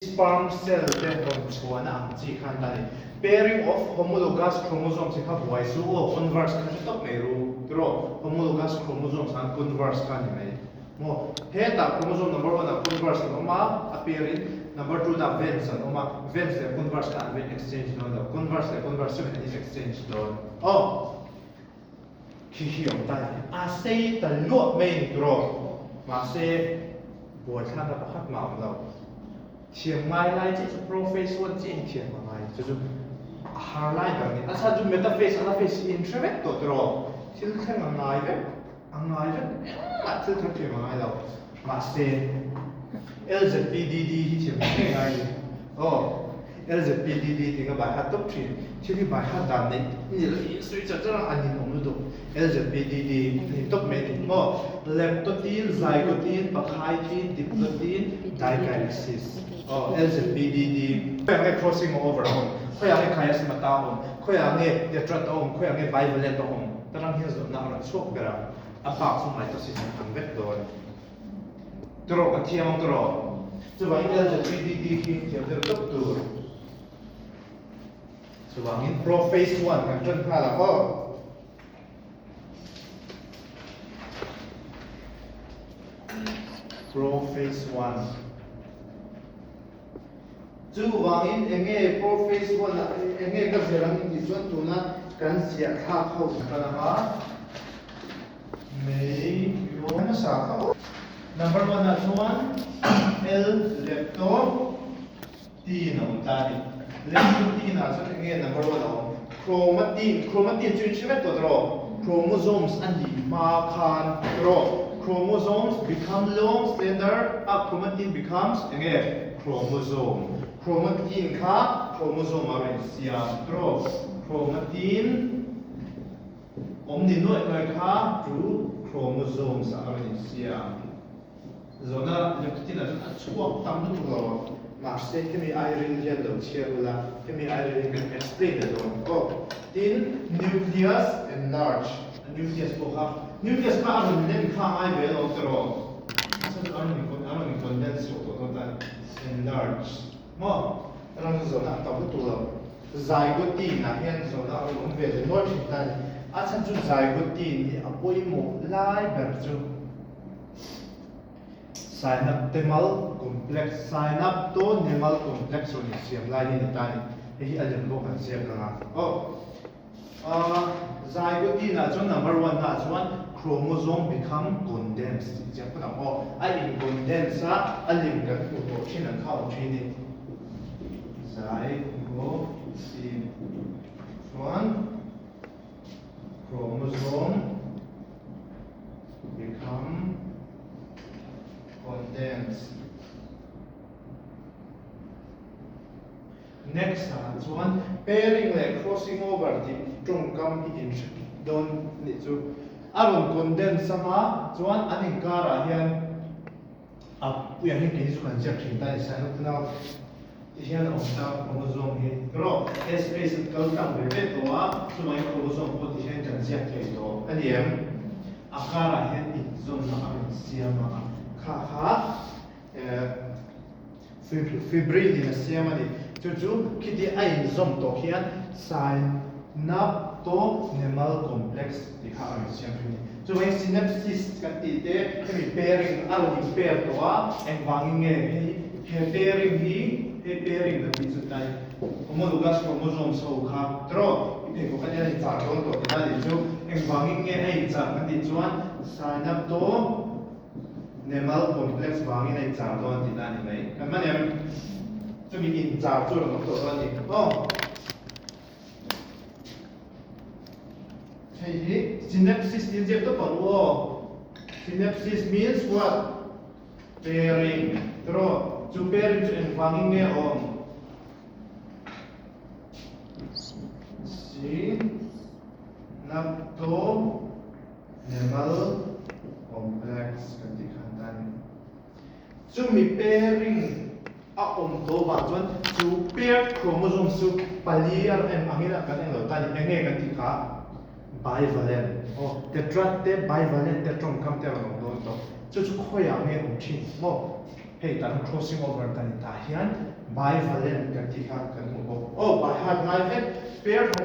Sperm cell te rawn chhuahna ang chi khan ta ni. Pairing of homologous chromosomes hi kha buai chu aw, converse kha hre tawp mai ru tiraw, homologous chromosomes khan converse kha ni mai maw. Hetah chromosome number one ah converse an awm a, a pair in number two nah vents an awm a, vents leh converse kha an va in exchange dawn lo, converse leh converse chu an in exchange dawn aw. Khi hi awm ta ni. A sei ta luah mai ni tiraw? Mahse, buaithlakna pakhat mah awm lo. Thiam ngai lai chiah chu prophase one chiah in thiam a ngai. Chu chu a har lai ber a ni. A chhan chu metaphase, anaphase hi in hre vek tawh tiraw? Thil thleng a ngai vek, a ngai vek. Engmah thil thar thiam a ngai lo. Mahse, LZPDD hi thiam ngei ngei ngai ni. Aw, LZPDD tih kha bai hat tawp thin. Thil hi bai hat dan neih ni lo hi sawi char char a, a ninawm lutuk. LZPDD ni tawp mai ni maw? Leptotene, zygotene, pachytene, diplotene, dikinesis. Aw, LZPDD. Khawiah nge crossing over a awm? Khawiah nge chiasmata a awm? Khawiah nge tetrad a awm? Khawiah nge bivalent a awm? Tarang hian zawhna a rawn chhuak ber a. A bak chu mitosis an ang vek dawn. Tiraw kan thiam ang tiraw? Chuvangin LZPDD khi thiam deuh tawp tur. Chuvangin prophase one kan tan nghal ang aw. Prophase one. Chuvangin enge prophase one ah enge ka zir ang tih chuan tuna kan ziah thlak ho kan ang a. Mei yo hmasa kha aw. Number one ah chuan L lepto tin a awm ta a ni. Lepto tin ah chuan enge number one a awm? Chromatin, chromatin chu in hre vek tawh tawh Chromosomes a nih hma khan tawh Chromosomes become long slender a chromatin becomes enge chromosome. Chromatin kha chromosome a rawn siam tawh Chromatin Awm ni nuaih nuaih kha chu chromosomes ah a rawn insiam. Zawhna leptin ah chuan a chhuak tam lutuk lo a, mahse hemi ai ril hian lo chhiar ula, hemi ai ril hian kan explain leh dawn aw. Tin, nucleus enlarge, a nucleus pawh kha, nucleus kha a rawn len kha a ngai ve alawm tiraw? A chhan chu a rawn in a rawn in condense chho tawh dawn ta a ni, enlarge maw? A rawn zawhna a tam lutuk lo. Zygote ah hian zawhna a rawn awm ve leh nual thin ta a ni. A chhan chu zygote hi a pawimawh lai ber chu synaptemal complex, synaptonemal complex rawn insiam lai hi a ni ta a ni. Hei hi a lem pawh kan ziak ang a. Aw, zygote ah chuan number one ah chuan chromosome become condensed tih chiang phawt ang aw. A in condense a, a lem kan hmuh tawh thin ang kha a awm thin a ni. Zygote chuan chromosome become condensed. Next ah chuan pairing leh crossing over tih tawngkam i inhre dawn nih chu. A rawn condense anga chuan an inkarah hian A puia hi kei chu kan ziak thin ta ni sai hlawk nau ti hian a awm ta chromosome hi erawh he space an kal tlang ve ve tawh a chumai chromosome pawh ti hian kan ziak thei tawh a ni em a karah hian inzawmna a rawn siam a kha kha fibrin in a siam a ni chu chu khiti a inzawm tawh hian synaptonemal complex tih kha a rawn siam thin a ni. Chuvangin synapsis kan tih te hemi pairing a rawn in pair tawh a, engvangin nge hei he pairing hi hei pairing kan tih chu tlai homologous chromosomes ho kha tiraw i pheikhawk a nia a inchar dawn tawh tihna a nih chu engvangin nge a inchar kan tih chuan synaptonemal complex vangin a inchar dawn tihna a ni mai kan man em chumi inchar chu a rawn awm tawh dawn a ni aw. Hei hi synapsis tiin ziak tawp ang u aw. Synapsis means what? Pairing. Tiraw? Chu pairing chu engvangin nge a awm? Synaptonemal complex kan tih khan ta a ni. Chumi pairing a awm tawh vang chuan chu paired chromosomes chu pali a em angin a kan englo ta a ni. Enge kan tih kha? Bivalent. Aw, tetrad te, bivalent te tawngkam te a rawn awm dawn tawh. Chu chu khawiah nge awm thin maw? Hei tan crossing over kan tah hian bivalent kan tih kha kan hmu bawk. Aw, by heart ngai vek, pair.